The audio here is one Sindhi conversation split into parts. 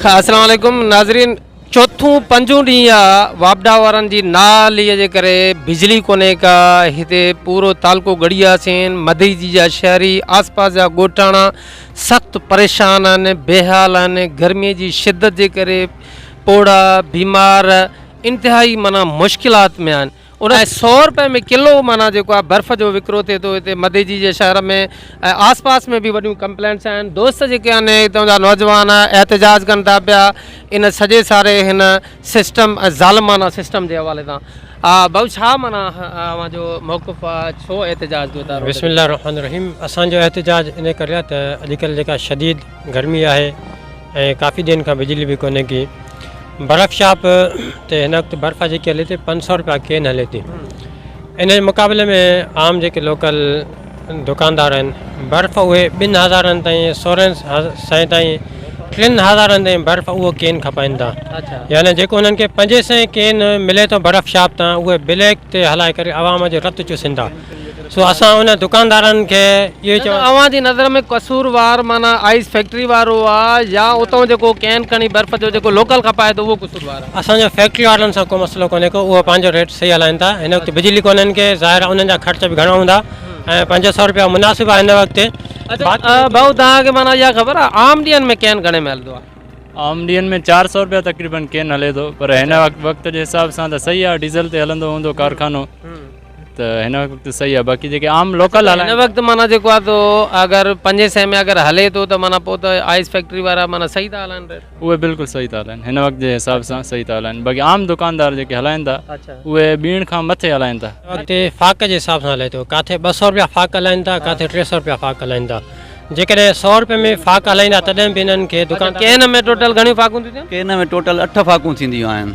اسلام عليڪم ناظرين چوٿون پنجون ڏينهن آ واپڊا وارن جي نااهلي جي ڪري بجلي ڪونهي ڪا هتي پورو تعلقو ڳڙهياسين مدئجي جا شهري آس پاس جا ڳوٺاڻا سخت پريشان آهن بيحال آهن گرمي جي شدت جي ڪري پوڙها بيمار انتهائي معنيٰ مشڪلات ۾ آهن ان ۽ سئو روپئي ۾ ڪلو معنيٰ جيڪو آهي برف جو وڪرو ٿئي ٿو هتي مديجي جي شهر ۾ ۽ آس پاس ۾ به وڏيون ڪمپلينٽس آهن دوست جيڪي آهن هتان جا نوجوان احتجاج ڪن ٿا پيا ان سڄي ساري هن سسٽم ۽ ظالمانه سسٽم جي حوالي سان ها ڀائو ڇا معنيٰ اوهان جو موقف آهي ڇو احتجاج ڪيو ٿا روڊ بسم الله الرحمن الرحيم اسان جو احتجاج ان ڪري آهي ته اڄڪلهه جيڪا شديد گرمي آهي ۽ ڪافي ڏينهن کان بجلي به ڪونهي ڪي برف شاپ تي هن وقت برف جيڪي هلي ٿي پنج سو روپيا ڪين هلي ٿي ان جي مقابلي ۾ عام جيڪي لوڪل دڪاندار آهن برف اهي ٻن هزارن تائين سورهن سئين تائين ٽن هزارن تائين برف اهو ڪين کپائين ٿا يعني جيڪو انهن کي پنجين سئين ڪين ملي ٿو برف شاپ تان اهي بليڪ تي هلائي ڪري عوام جو رت چوسين ٿا سو اسان ان دڪاندارن کي اهو چوڻ. اوهان جي نظر ۾ قصور وار معنيٰ آئيس فيڪٽري وارو آ يا اتئون جيڪو ڪين کڻي برف جو جيڪو لوڪل کپائي ٿو اهو قصور وار آ؟ اسان جو فيڪٽري وارن سان ڪو مسئلو ڪونهي ڪو اهو پنهنجو ريٽ صحيح هلائين ٿا هن وقت بجلي ڪونهن کي ظاهر آ انهن جا خرچ به گهڻا هوندا ۽ 500 روپيا مناسب آ هن وقت. اڇا ڀائو توهان کي معنيٰ اها خبر آ عام ڏينهن ۾ ڪين گهڻي ۾ هلندو آ؟ عام ڏينهن ۾ 400 روپيا تقريبن ڪين هلي ٿو پر هن وقت جي حساب سان ته صحيح آ ڊيزل تي هلندو هوندو ڪارخانو ته هن وقت صحيح آ باقي جيڪي عام لوڪل هن وقت معنيٰ جيڪو آ تو اگر پنجين سئين ۾ اگر هلي ٿو ته معنيٰ پوء ته آئس فيڪٽري وارا معنيٰ صحيح ٿا هلائن ريٽ. اهي بلڪل صحيح ٿا هلائن هن وقت جي حساب سان صحيح ٿا هلائن باقي عام دڪاندار جيڪي هلائن ٿا اهي ٻيڻ کان مٿي هلائن ٿا. هن وقت فاق جي حساب سان هلي ٿو ڪاٿي 200 روپيا فاق هلائن ٿا ڪاٿي 300 روپيا فاق هلائن ٿا جيڪڏهن سئو روپئي ۾ فاق هلائيندا تڏهن به هنن کي دڪان ڪين ۾ ٽوٽل گهڻيون فاقون ٿيون ٿين؟ ڪين ۾ ٽوٽل اٺ فاقون ٿينديون آهن.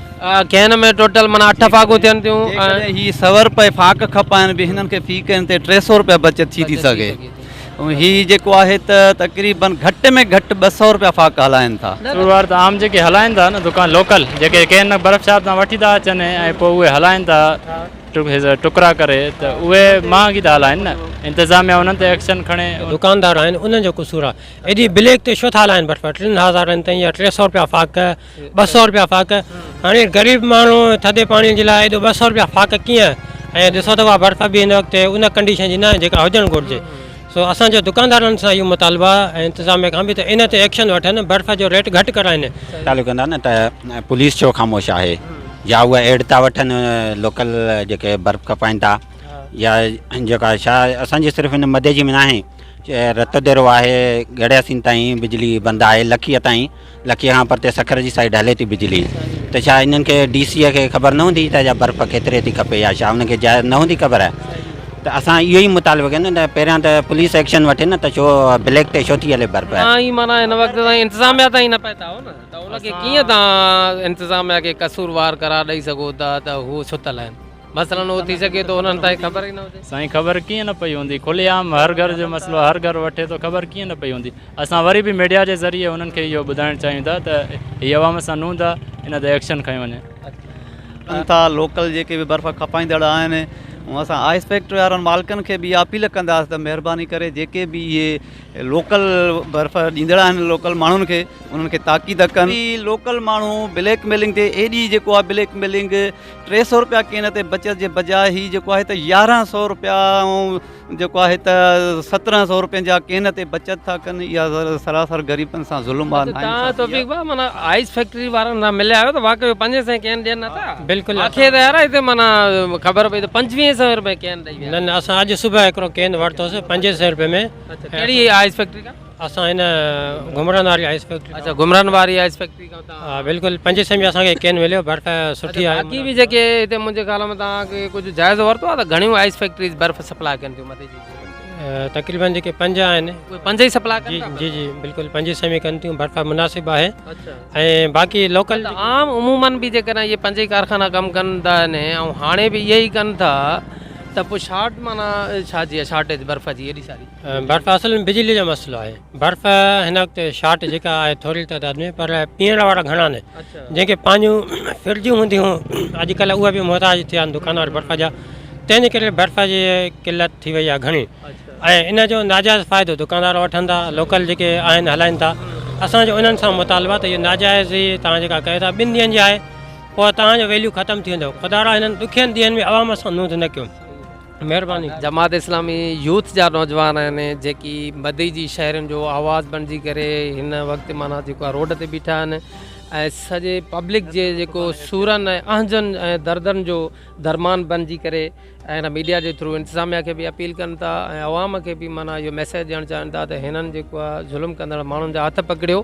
ڪين ۾ ٽوٽل معنيٰ اٺ فاقون ٿين ٿيون. جيڪڏهن هي سئو روپئي فاق کپائن به هنن کي في ڪين تي 300 روپيا بچت ٿي ٿي سگهي. هي جيڪو آهي ته تقريبن گهٽ ۾ گهٽ 200 روپيا فاق هلائن ٿا. سوروار ته عام جيڪي هلائن ٿا نه دڪان لوڪل جيڪي ڪين برف شاپ تان وٺي ٿا اچن ۽ پوء اهي هلائن ٿا. ٽڪرا ڪري ته اهي مهانگي ٿا هلائن نه انتظاميا انهن تي ايڪشن کڻي. دڪاندار آهن انهن جو قصور آهي ايڏي بليڪ تي ڇو ٿا هلائن برف ٽن هزارن تائين يا 300 روپيا فاڪ 200 روپيا فاڪ هاڻي غريب ماڻهو ٿڌي پاڻي جي لاء ايڏو 200 روپيا فاڪ ڪيئن ۽ ڏسو ته اها برف به هن وقت ان ڪنڊيشن جي نه آهي جيڪا هجڻ گهرجي سو اسان جو دڪاندارن سان اهو مطالبو آهي ۽ انتظاميا کان به ته ان تي ايڪشن وٺن برف جو ريٽ گهٽ ڪرائن. مطالبو ڪندا نه ته پوليس ڇو خاموش آهي يا اهي ايڊ ٿا وٺن لوڪل جيڪي برف کپائن ٿا يا جيڪا ڇا اسان جي صرف هن مدي جي ۾ ناهي رت ديرو آهي ڳڙهياسين تائين بجلي بند آهي لکيء تائين لکيء کان پرتي سکر جي سائيڊ هلي ٿي بجلي ته ڇا انهن کي ڊي سيء کي خبر نه هوندي ته جا برف ڪيتري ٿي کپي يا ڇا انهن کي جا نه هوندي خبر ته اسان اهو ئي مطالبو ڪيون ته پهريان ته پوليس ايڪشن وٺي نه ته ڇو بليڪ تي ڇو ٿي هلي برف. توهان ئي معنيٰ هن وقت تائين انتظاميا تائين نه پهتا آهيو نه ته ان کي ڪيئن توهان انتظاميا کي قصوروار قرار ڏئي سگهو ٿا ته هو ستل آهن. مثلاً اهو ٿي سگهي ٿو انهن تائين خبر ئي نه هجي. سائين خبر ڪيئن نه پئي هوندي کلي عام هر گهر جو مسئلو هر گهر وٺي ٿو خبر ڪيئن نه پئي هوندي اسان وري به ميڊيا جي ذريعي انهن کي اهو ٻڌائڻ چاهيون ٿا ته هي عوام سان نوند آ ان تي ايڪشن کنيو وڃي. ڪن ٿا لوڪل جيڪي به برف کپائيندڙ آهن ۽ اسان آئس فيڪٽري وارن مالڪن کي به اها اپيل ڪنداسين ته مهرباني ڪري جيڪي به اهي لوڪل برف ڏيندڙ آهن لوڪل ماڻهن کي انهن کي تاڪيد ڪن. هي لوڪل ماڻهو بليڪ ميلنگ تي ايڏي جيڪو آهي بليڪ ميلنگ 300 روپيا ڪين تي بچت جي بجاء هي جيڪو آهي ته 1100 روپيا ۽ جيڪو آهي ته 1700 روپين جا ڪين تي بچت ٿا ڪن اها سراسر غريبن سان ظلم آهي تان توفيق ڀاء معنيٰ آئس فيڪٽري وارن سان مليا آهيو ته واقعي 500 ڪين ڏين نه ٿا بلڪل مونکي ته يار هتي معنيٰ خبر پئي ته 2500 روپيه ڪين ڏئي ويا نه نه اسان اڄ صبح هڪڙو ڪين ورتوسي 500 روپيه ۾ اڇا ڪهڙي آئس فيڪٽري کان اسان هن گهمرن واري آئس فيڪٽري اڇا گهمرن واري آئس فيڪٽري کان تان ها بلڪل 500 ۾ اسان کي ڪين مليو برف سٺي آهي باقي به جيڪي هتي منهنجي خيال ۾ تان کي ڪجهه جائزو ورتو آهي ته گهڻيون آئس فيڪٽريز برف سپلاء ڪن ٿيون مٿي جي تقريبن جيڪي پنج آهن اهي پنج ئي سپلاء ڪن ٿا جي جي بلڪل 500 ۾ ڪن ٿيون برف مناسب آهي اڇا ۽ باقي لوڪل عام عمومن به جيڪڏهن اهي پنج ئي ڪارخانا ڪم ڪن ٿا ۽ هاڻي به اهي ئي ڪن ٿا ته پوء شارٽ معنيٰ ڇا جي شارٽيج برف جي ايڏي ساري برف اصل ۾ بجلي جو مسئلو آهي برف هن وقت شارٽ جيڪا آهي ٿوري تعداد ۾ پر پيئڻ وارا گهڻا آهن جنهن کي پنهنجون فرجون هونديون هيون اڄڪلهه اهي به محتاج ٿيا آهن دڪان وارا برف جا تنهن جي ڪري برف جي قلت ٿي وئي آهي گهڻي ۽ ان جو ناجائز فائدو دڪاندار وٺن ٿا لوڪل جيڪي آهن هلائن ٿا اسان جو انهن سان مطالبو آهي ته اهو ناجائز توهان جيڪا ڪيو ٿا ٻن ڏينهن جي آهي پوء توهان جو ويليو ختم ٿي ويندو خدارا هنن ڏکين ڏينهن ۾ عوام سان نوند نه ڪيو مهرباني. جماعت اسلامي يوٿ جا نوجوان آهن جيڪي مدئي جي شهرين جو آواز بڻجي ڪري هن وقت معنيٰ جيڪو آهي روڊ تي بيٺا آهن ۽ سڄي پبلڪ جي جيڪو سورن ۽ اهنجن ۽ دردن جو درمان بڻجي ڪري ۽ هن ميڊيا جي ٿرو انتظاميا کي به اپيل ڪن ٿا ۽ عوام کي به معنيٰ اهو ميسيج ڏيڻ چاهين ٿا ته هنن جيڪو آهي ظلم ڪندڙ ماڻهن جا هٿ پڪڙيو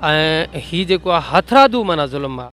۽ هي جيڪو آهي هٿرادو معنيٰ ظلم آهي.